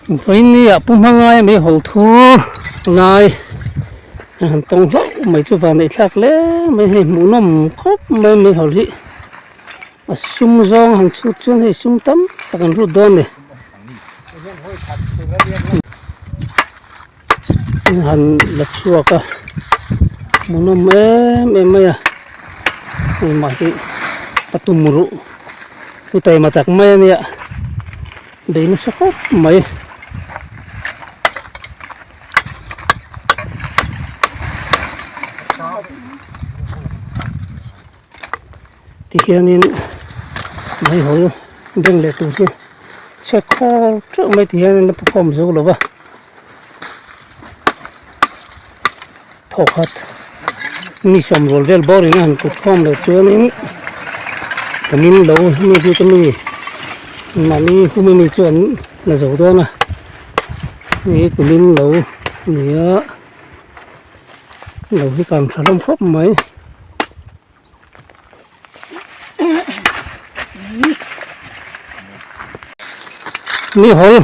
Vawinia pu hmangaia mei hawl thur lai a han tawng hlauh mai chu van neih thlak hle mai hei hmuhnawm khawp mai mei hawl hi a sum zawng han chhut chuan hei sum tam tak an rut dawn a ni. An han la chhuak a hmuhnawm em em mai a engmah hi a tum ruh hi taima tak mai a nia bei nasa khawp mai. Tihianin meihawl beng leh tur hi chhe khawl teuh mai tihianin a perform zo lo va thawkhat mi sawm rual vel bawr in a han kut khawm leh chuanin kamin lo mi bik ami mahni hum ami chu an la zo dawn a hei kumin lo a ni a lo hi kang tha hlawm khawp mai. Mi hawl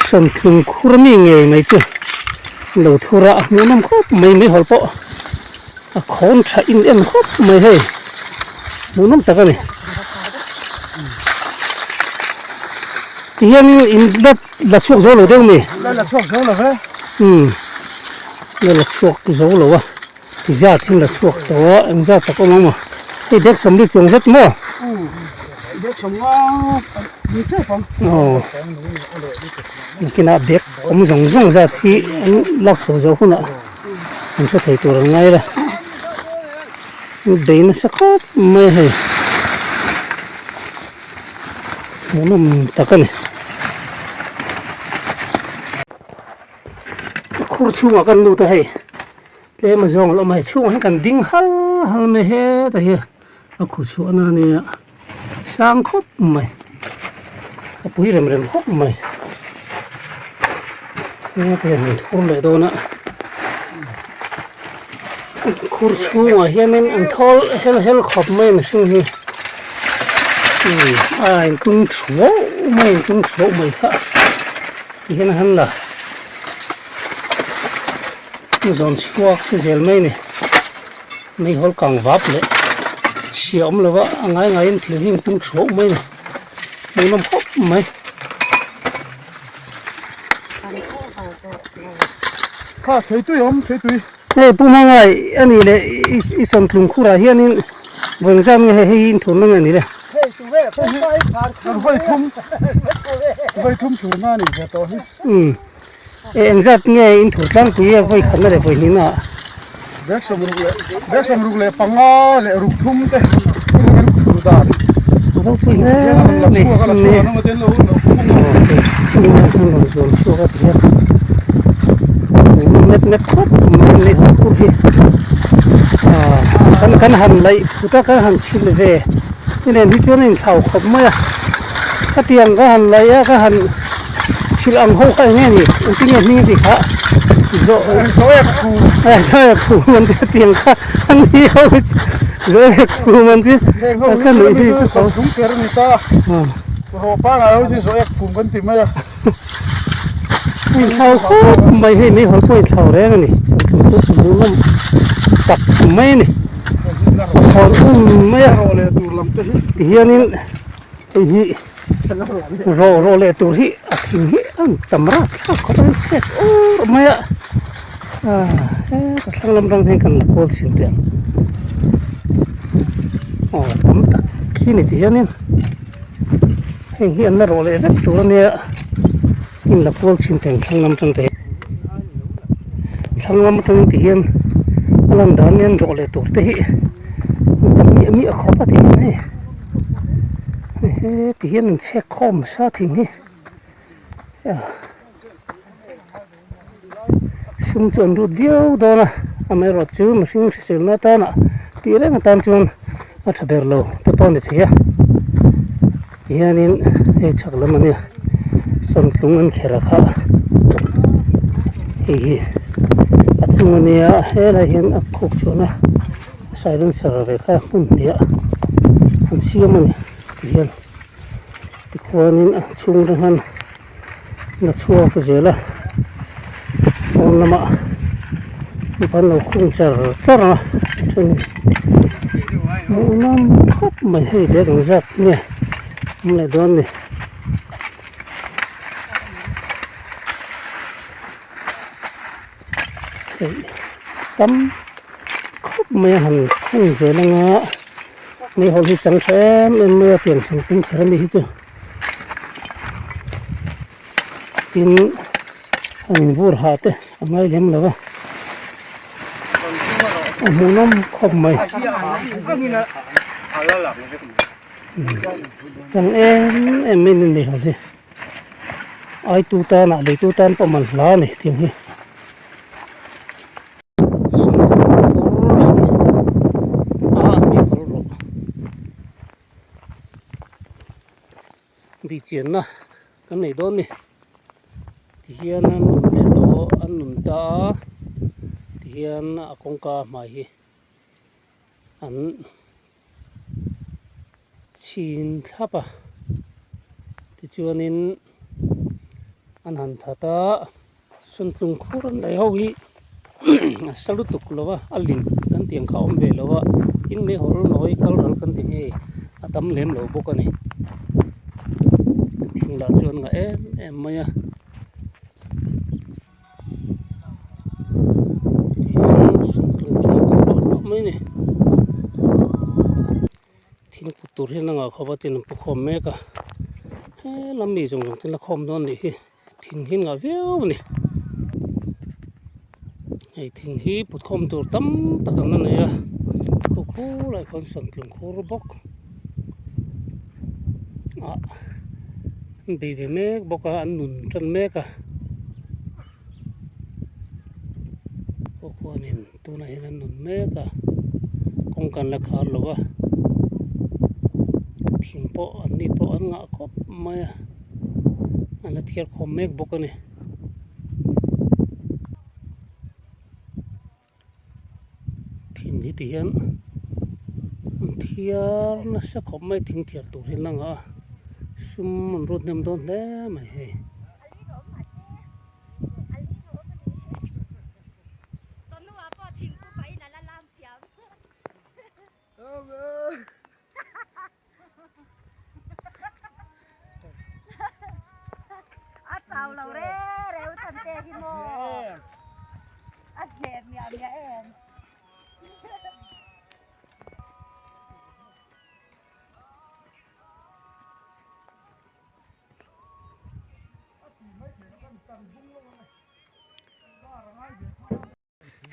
sawmthlum khur mi ngei mai chu lo thur a a hmuhnawm khawp mai mei hawl pawh a khawn tha in en khawp mai hei hmuhnawm tak a ni tihianin in la la chhuak zo lo deuh mi la la chhuak zo lo ve umm la la chhuak zo lo a. Zat hi la chhuak tawh a, eng zat tak awm ang maw? Hei bag sawmli chuang zet maw? Bag sawmnga ni tep ang. Aw. Nakinah bag awm zawng zawng zat hi an lak chhuah zawh hunah an hre thei tur an ngai la. Bei nasa khawp mai a hei. Hmuhnawm tak a ni. Khur chhungah kan lut a hei tlem a zawng a awm a hei chhungah hian kan ding hal hal mai heta hi a khu chhuah na ania sang khawp mai a pui rem rem khawp mai heta hian han thur leh dawn a khur chhungah hianin an thawl hel hel khawp mai a mihring hi a intung thuau mai a intung thuau mai kha. Ti hian a han la zawn chhuak zel mai a ni meihawl kang vap leh chhia awm lova a ngai ngaiin thil hi an tum thuau mai a ni hmuhnawm khawp mai. Kha theitui a awm theitui. Hei Pu Hmangai a nih leh i sawmtlung khurah hianin vawi zat nge hei hi inthurna nge ni le? Vawi thum vawi thum thurna a nih ve tawh hi. Umm e eng zat nge inthur tlangpui a vawi khatna leh vawi hnihna ah? Bag sawmruk leh bag sawmruk leh panga leh ruk thum te kan thur dan. A ropui hle mai. La chhuak a la chhuak an awm a ten lo lo khung a. Aw hei chhung ah hian rawn zuam chhuak a ti hian net net khawp mai mai ho khur hi ah kan kan han laih phut a kan han chhilh ve ni nen hi chuan a inthlau khawp mai a khatiang ka han laih a ka han chhilh ang ho kha eng nge ni engtin nge hming a tih kha zawh zawh khum an tia tiang kha an ni ho hi chu zawh khum an tia ka nuih hi Rawh pangai ho chu zawh ek phum kan ti mai a. Inthlau khawp mai hei meihawl pawh inthlau reng a ni. Sawmthum pawh chu hmuhnawm tak mai a ni. Hawn um mai a. Tihianin hei hi rawh rawh leh tur hi a thing hi a tam rap thlak khawp a, chhet ur mai a. Heta thlang lam rang hian kan la kawl chhin teh ang. Aw tam tak khi ni tihianin. Heng hi an la rawh leh vek tur a nia in la kual chhin teng thlang lam atang te thlang lam atang ti hian a lan dan hian rawh leh tur te hi an tam miah miah khawp a ti hian hei he ti hian an chhek khawm sa thing hi sum chu an rut viau dawn a amaherawhchu mihring hriselna atana tih reng atan chuan a tha ber lo te pawh a ni thei a tihianin hei chhak lam a nia sawmtlung an kher a kha hei hi a chung a nia helai hian a khuk chhuahna silencer ve kha hmun hnih ah an siam a ni tihian tikhuanin a chhung te hian. la chhuak zel a pawn lamah mipa an lo khung char char a chuan hmuh nawm khawp mai hei bag ang zat nge awm leh dawn ni. Hei tam khawp mai a han khung zel anga meihawl hi chang tha em em mai a pian chhan tum kher ami hi chu tin a in vur hah te a ngai lem lo va a hmuhnawm khawp mai chang em em mai a ni meihawl hi. Aitu tan ah leitu tan pawh man hla a ni tih hi. Sangha khur a ni a a mi hawl rawh bih chianna kan nei dawn a ni tihian an nun leh tawh an nun ta a tihian a kawngka hmai hi an. Chhin thlap a tichuanin an han that a sawntlung khur an lei ho hi a sa lutuk lo va a lin kan tih ang kha a awm ve lo a tin meihawl nawi kal ral kan tih hi a tam lem lo bawk a ni thing lah chuan ngah em em mai a. Tihian sawmtlung chu a kawr luah luah mai a ni thing put tur hian a ngah khawp a tin an pu khawm mek a helam mi zawng zawng te an la khawm dawn anih hi thing hi an ngah viau a ni hei thing hi put khawm tur tam tak an la nei a khu khulaiah khuan sawmtlung khur bawk ah an bei ve mek bawk a an nun tan mek a. Pawh khuanin tunah hian an nun mek a kawng kan la khar lo va thing pawh an ni pawh an ngah khawp mai a an la thiar khawm mek bawk a ni. Thing hi ti hian an thiar nasa khawp mai thing thiar tur hi an la ngah a sum an rut hnem dawn hle mai hei.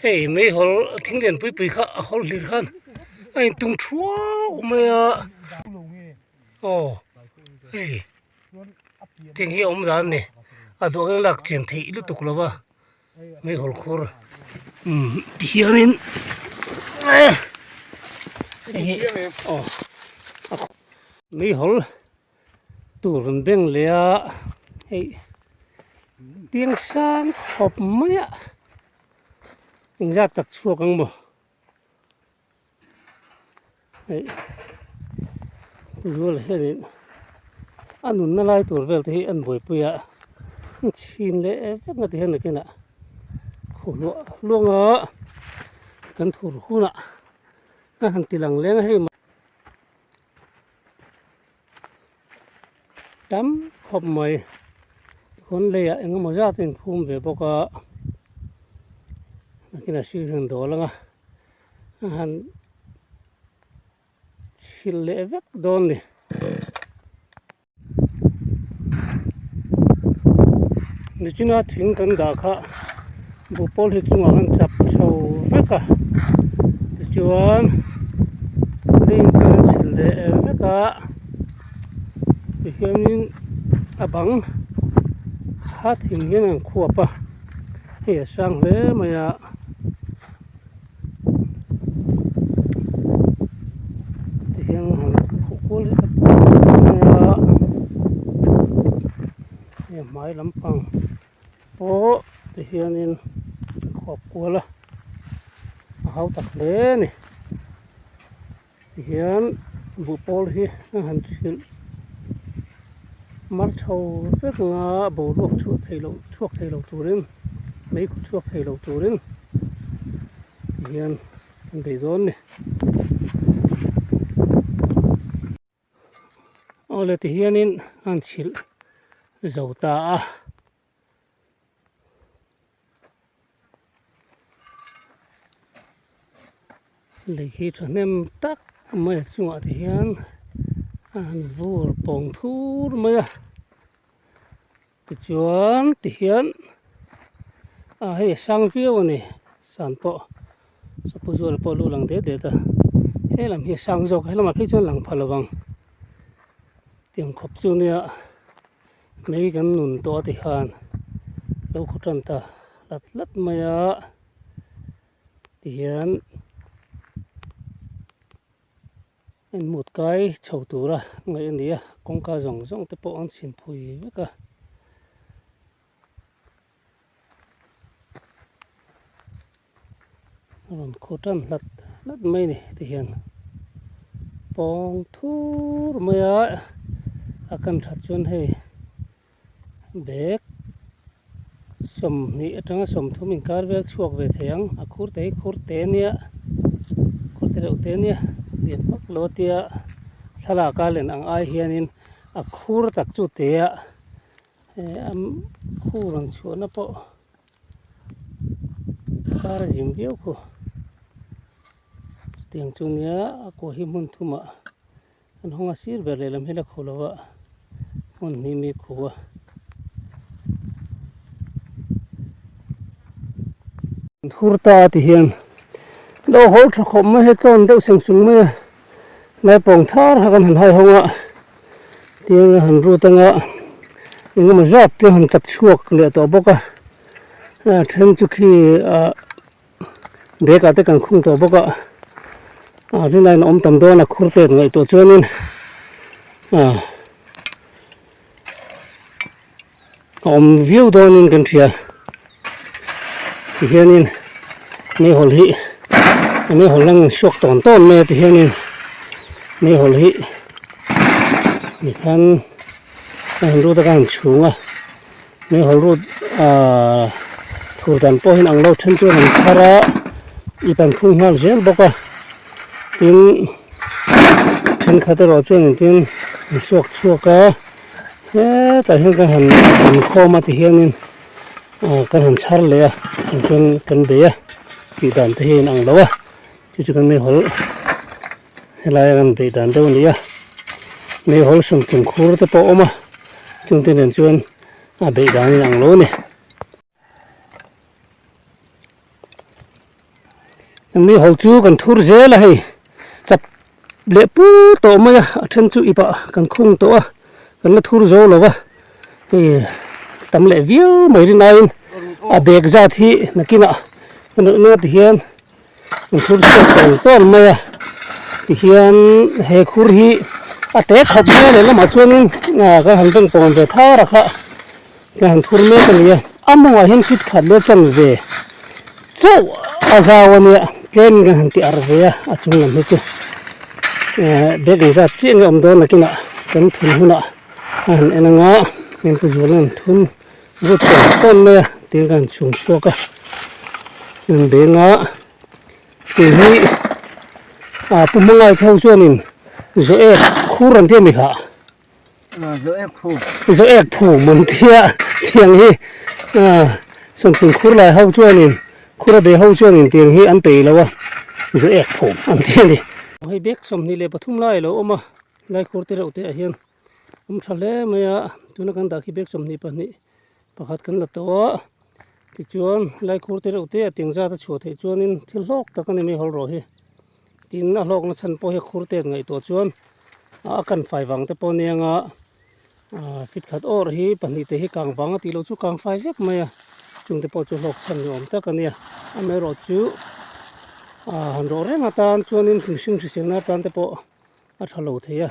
Hei meihawl thing lian pui pui kha a hawl hlir khan a intung thuau mai a aw hei tiang hi a awm dan a ni a duh angin a lak chian theih lutuk lo va meihawl khur umm tihianin hei hi aw meihawl tur an beng leh a hei. Tiang sang khawp mai a engzat tak chhuak ang maw hei zuala hianin a nunna lai tur vel te hi an buaipui a chhin leh vek na ti hian nakinah khaw hluah hluang a kan thur hunah a han ti lang leng a hei. Tam khawp mai hawn leiah eng emaw zat a inphum ve bawk a nakinah sir hian dawl ang a a han chhilh leh vek dawn a ni. Nichina thing kan dah kha buhpawl hi chungah khan chap chho vek a tichuan link an chhilh leh vek a tihianin a bang kha thing hian an khuap a hei a sang hle mai a. Tihian han khuh kual hi ka mai a hei a hmai lampang pawh tihianin a khuap kual a a hau tak hle a ni tihian buhpawl hi a han chhilh. Mar chho vek anga boruak chhuah thei loh chhuak thei lo turin mei khu chhuak thei lo turin tihian an bei dawn a ni. Awle tihianin an chhilh zo ta a. Lei hi thahnem tak mai a chungah te hian a han vur pawng thur mai a tichuan tihian ah hei a sang viau a ni san pawh sapu zuala pawh a lu lang det det a he lam hi a sang zawk a he lamah phei chuan lang pha lo vang tiang khawp chu nia. Mei kan nun tawh a ti khan lo khaw tan ta hlat hlat mai a tihian inmut kai chho tura ngaih a ni a kawngka zawng zawng te pawh an chhin phui vek a. A rawn khaw tan hlat hlat mai a ni tihian pawng thur mai a a kan that chuan hei bag 20 atanga 30 inkar vel chhuak ve thei ang a khur te hi khur te ania khur te reuh te ania lian vak lo a tia thlalak a len ang ai hianin a khur tak chu te a a khur ang chhuahna pawh kar a zim viau khu chutiang chu nia a kua hi hmun thumah an hawng a sir ber lehlam hi la khuh lo a hmun hnih mi khuh a. Thur ta ti hian lo haw tha khawp mai he tlawn deuh seng sung mai a naupang thar kha kan han hai hawng a tiang a han rut anga engemaw zat te han chap chhuak leh tawh bawk a a then chu khi ah bag ah te kan khung tawh bawk a ah rinaiin a awm tam dawn a khur te ngaihtuah chuanin ah. A awm viau dawnin kan hria tihianin meihawl hi a meihawl lang suak tawn tawn mai a tihianin meihawl hi tikhan a han rut a ka han chhung a meihawl rut ahh thur dan pawh hian ang lo then chuan an thar a ip an khung nghal zel bawk a tin thenkhat erawh chuan engtin an suak chhuak a. Hetah hian kan han inkhawm a tihianin ah kan han chhar leh a tichuan kan bei a tih dan te hi a inang lo a chu chu kan meihawl helaia kan beih dan deuh a ni a meihawl sawmthum khur te pawh a awm a chungte nen chuan a beih dan a inang lo a ni. Meihawl chu kan thur zel a hei chap leh pur tawh mai a a then chu ip ah kan khung tawh a kan la thur zo lo va hei tam leh viau mai rin aiin a bag zat hi nakinah ka nawih nual ti hian kan thur chhuak tawn tawn mai a tihian he khur hi a te khawp mai a lehlamah chuanin ah kan han beng pawn ve thar a kha. Ka han thur mek a ni a, a mawngah hian fit khat leh chan ve chauh a zau a nia, tlem kan han ti arh ve a, a chung lam hi chu eh bag ang zat chiah nge awm dawn nakinah kan thun hunah a han en anga engpu zual an thun vut tawn tawn mai a tiin ka han chhung chhuak a, an beng a tih hi ah pu hmangaih ho chuanin zawh ek khur an ti a mi kha. Zawh ek phum an tia tiang hi sawmthum khur lai ho chuanin khur a be ho chuanin tiang hi an peih lo a zawh ek phum an ti a ni. Hei bag 23 lai a lo awm a lai khur te reuh te ah hian awm tha hle mai a tuna kan dah khi bag 22 pakhat kan la tawh a tichuan lai khur te reuh te a tiang zat a chhuah theih chuanin thil hlawk tak a ni mai hawl rawh hi tin a hlawkna chhan pawh hi a khur te an ngaihtuah chuan. A kan fai vang te pawh ania nga fit khat awr hi pahnih te hi kang vang a tih loh chu kang fai vek mai a chung te pawh chu hlawk chhan ni awm tak a nia amaherawh chu ah han rawh reng atan chuanin mihring hriselna atan te pawh a tha lo thei a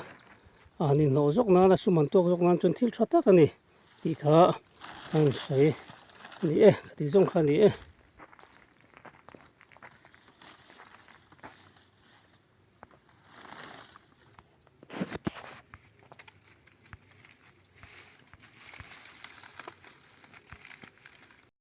a han inhlawh zawk nan a sum han tuak zawk nan chuan thil tha tak a ni tih kha a han sawi a ni e ka tih zawng kha a ni e.